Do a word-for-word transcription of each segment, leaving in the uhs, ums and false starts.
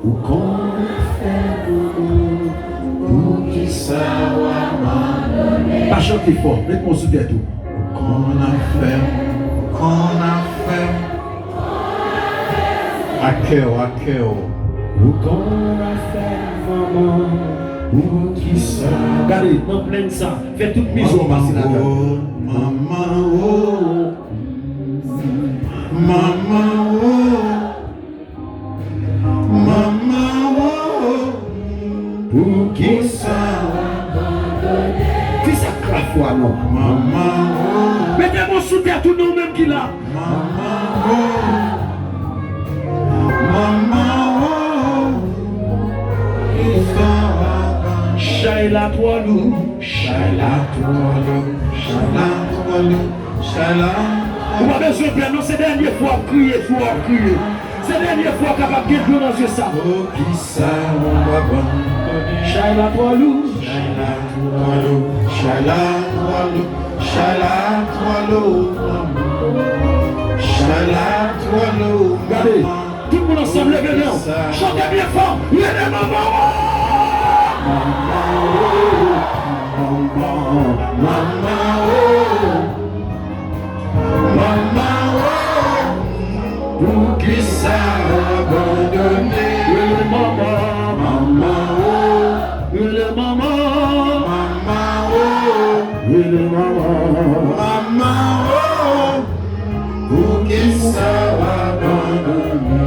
Ou konn afè m, manman. Poukisa w abandone? Pa chante fò, met men w sou tèt ou. Ou konn afè m, ou konn afè m. Ak kè w, ak kè w. Ou konn afè m, manman. Poukisa? Gade, nan plenn sa, fè tout mizè w pase ladan l. Manman, oh, manman, oh. Manman, oh. Manman, oh. Poukisa w abandone? Fis ak lafwa non. Manman, oh. Mete men w sou tèt ou non, ou menm ki la. Manman, oh. Manman, oh. Poukisa w abandone? Chay la twò lou. Chay la twò lou. Chay la twò lou. Ou pa bezwen pè non, se dènye fwa w ap kriye, jou w ap kriye. Se dènye fwa w kapab gen dlo nan zye sa. Poukisa w abandone? Chay la twò lou. Chay la twò lou. Chay la twò lou. Chay la twò lou. Chay la twò lou. Gade. Tout moun ansanm, leve men w. Chante byen fò. Rele manman w. Manman w. Manman, manman w. Manman w. Poukisa w abandone? Rele manman. Manman w. Rele manman. Manman w. Rele manman. Manman w. Poukisa w abandone?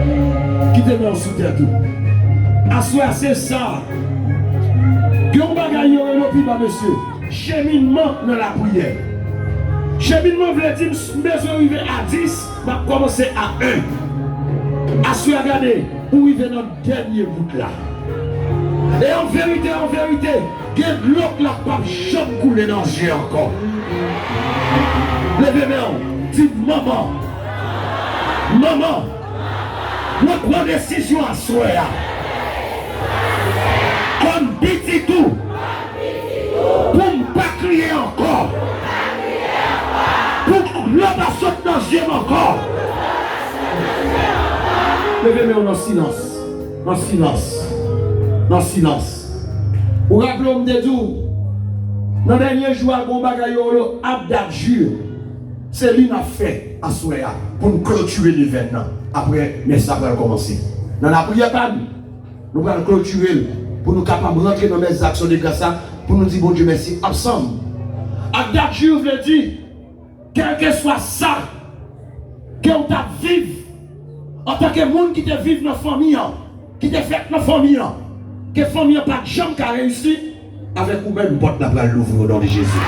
Kite men w sou tèt ou. Aswè a se sa. Gen yon bagay yo rele pi ba, mesye. Cheminman nan lapriyè. Cheminman vle di m bezwen rive a dis, m ap kòmanse a en. Aswè a gade, ou rive nan dènye bout la. E an verite, an verite, gen dlo k la k p ap janm koule nan zye ankò. Leve men w, di, manman, manman, mwen pran desizyon aswè a. Kòm pitit ou, pou m pa kriye ankò. Pou dlo pa sot nan zye m ankò. Leve men w nan silans. Nan silans. Nan silans. Ou raple w m te di w, nan dènye jou a, gen yon bagay yo rele Abdadjir. Se li n ap fè aswè a pou n klotire levèn nan. Apre, mès la pral kòmanse. Nan lapriyè pa n, nou pral klotire l pou nou kapab rantre nan mès aksyon de gras la, pou nou di Bondye mèsi ansanm. Abdadjir vle di, kèlkeswa sa ke w t ap viv antanke moun ki te viv nan fanmi an, ki te fèt nan fanmi an, ke fanmi an pa t janm ka reyisi, avèk ou menm, pòt la pral louvri o non de Jezi.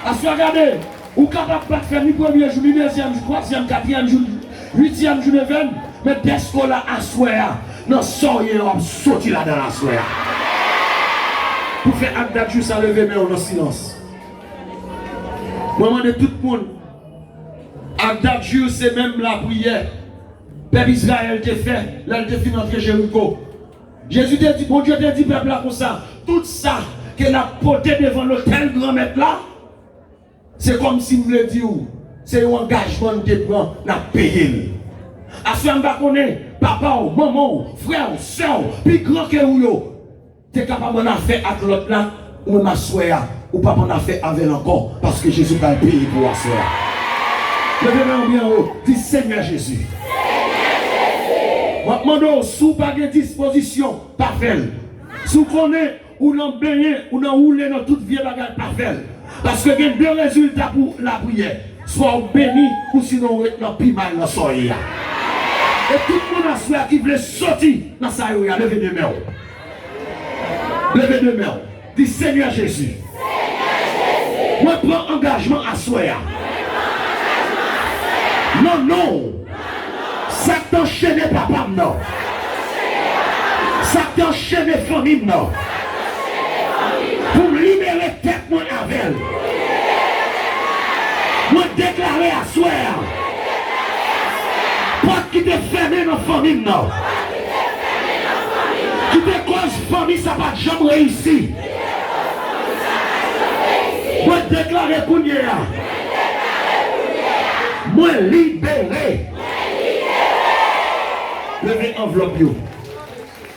Aswè a gade, ou kapab pa t fè ni premye jou, ni dezyèm jou, twazyèm, katriyèm jou, uityèm jou, nevèm, men dèske w la aswè a, nan sa w ye a, w ap soti ladan l aswè a. Pou fè Abdadjir sa, leve men w nan silans. Mwen mande tout moun, Abdadjir se menm lapriyè pèp Izrayèl te fè lè l te fin antre Jeriko. Jezi te di, Bondye te di pèp la konsa, tout sa ke n ap pote devan lotèl Granmèt la, se kòmsi m vle di w, se yon angajman n te pran, n ap peye l. Aswè a m pa konnen, papa w, manman w, frè w, sè w, pi gran ke ou yo, te kapab annafè ak lòt la, ou menm aswè a, ou p ap annafè avè l ankò, paske Jezi pral peye pou w aswè a. Leve men w byen wo, di, Senyè Jezi, m ap mande w, si w pa gen dispozisyon, pa fè l. Si w konnen ou nan benyen, ou nan woule nan tout vye bagay, pa fè l. Paske gen de rezilta pou lapriyè. Swa w beni, ou sinon w ret nan pi mal nan sa w ye a. E tout moun aswè a ki vle soti nan sa yo ye a, leve de men w. Leve de men w. Di, Senyè Jezi, mwen pran angajman aswè a. Nan non w, sa k te anchene papa m nan, sa k te anchene fanmi m nan, pou m libere tèt mwen avè l. Mwen deklare aswè a, pòt ki te fèmen nan fanmi m nan, ki te koz fanmi sa pa t janm reyisi, mwen deklare kounye a, mwen libere. Anvlòp yo.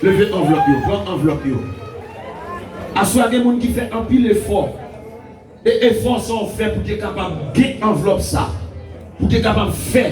Leve anvlòp yo. Pran anvlòp yo. Aswè a gen moun ki fè anpil efò. E efò sa w fè pou te kapab gen anvlòp sa. Pou te kapab fè